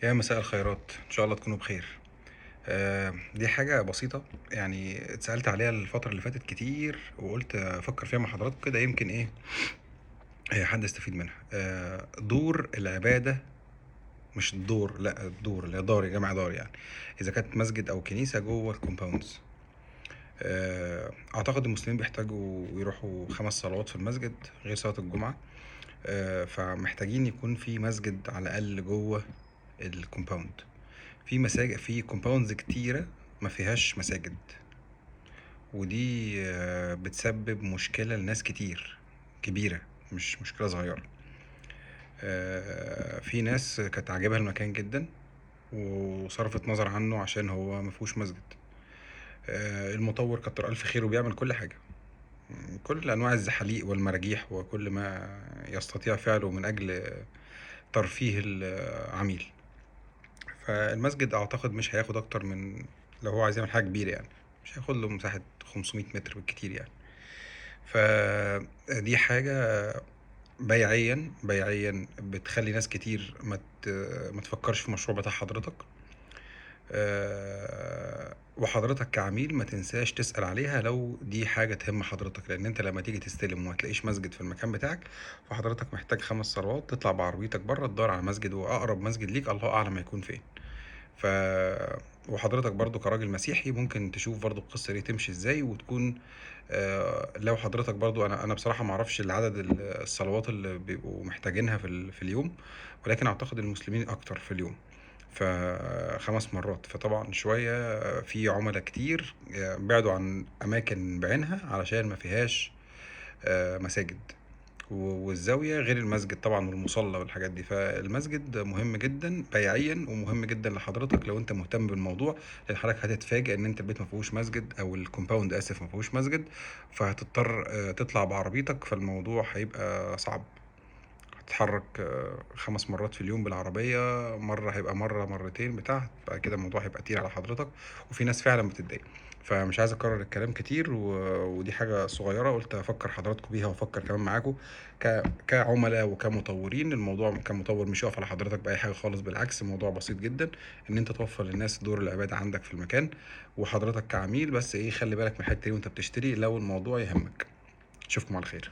يا مساء الخيرات، ان شاء الله تكونوا بخير. دي حاجة بسيطة، يعني اتسألت عليها الفترة اللي فاتت كتير، وقلت افكر فيها مع حضراتكم كده، يمكن ايه حد يستفيد منها. دور العبادة، مش الدور، لا الدور اللي هي دار، جامع دار يعني، اذا كانت مسجد او كنيسة جوه ال compounds. اعتقد المسلمين بيحتاجوا يروحوا 5 صلوات في المسجد غير صلاة الجمعة، فمحتاجين يكون في مسجد على الاقل جوه ال compound. في مساجد، في compounds كتيرة ما فيهاش مساجد، ودي بتسبب مشكلة لناس كتير كبيرة، مش مشكلة صغيرة. في ناس كانت عاجبها المكان جدا وصرفت نظر عنه عشان هو ما فيهوش مسجد. المطور كتر ألف خيره بيعمل كل حاجة، كل أنواع الزحاليق والمراجيح وكل ما يستطيع فعله من أجل ترفيه العميل. فالمسجد أعتقد مش هياخد أكتر من، لو هو عايز يعمل حاجة كبيرة يعني، مش هياخد له مساحة 500 متر بالكتير يعني. فدي حاجة بيعيا بتخلي ناس كتير ما تفكرش في المشروع بتاع حضرتك. وحضرتك كعميل ما تنساش تسأل عليها لو دي حاجة تهم حضرتك، لأن أنت لما تيجي تستلم وما تلاقيش مسجد في المكان بتاعك، فحضرتك محتاج 5 صلوات تطلع بعربيتك بره تدور على مسجد، وأقرب مسجد ليك الله أعلم هيكون فين. وحضرتك برضو كراجل مسيحي ممكن تشوف برضو القصة دي تمشي ازاي، وتكون لو حضرتك برضو، انا بصراحة ما اعرفش العدد الصلوات اللي بيبقوا محتاجينها في اليوم، ولكن اعتقد المسلمين اكتر في اليوم، ف5 مرات. فطبعا شوية في عملاء كتير بعدوا عن اماكن بعينها علشان ما فيهاش مساجد، والزاوية غير المسجد طبعا والمصلى والحاجات دي. فالمسجد مهم جدا بيعيا، ومهم جدا لحضرتك لو انت مهتم بالموضوع، لان حضرتك هتتفاجئ ان انت البيت ما فيهوش مسجد، او ال compound اسف ما فيهوش مسجد، فهتضطر تطلع بعربيتك، فالموضوع هيبقى صعب. هتتحرك 5 مرات في اليوم بالعربية، مرة هيبقى مرة مرتين بتاع، بعد كده الموضوع هيبقى تقيل على حضرتك، وفي ناس فعلا بتتضايق. فمش عايز اكرر الكلام كتير، ودي حاجة صغيرة قلت افكر حضراتكم بيها، وافكر كمان معاكم كعملاء وكمطورين. الموضوع كمطور مش هيقف على حضرتك بأي حاجة خالص، بالعكس الموضوع بسيط جدا، ان انت توفر للناس دور العبادة عندك في المكان، وحضرتك كعميل بس خلي بالك من الحتة دي وانت بتشتري لو الموضوع يهمك. اشوفكم على خير.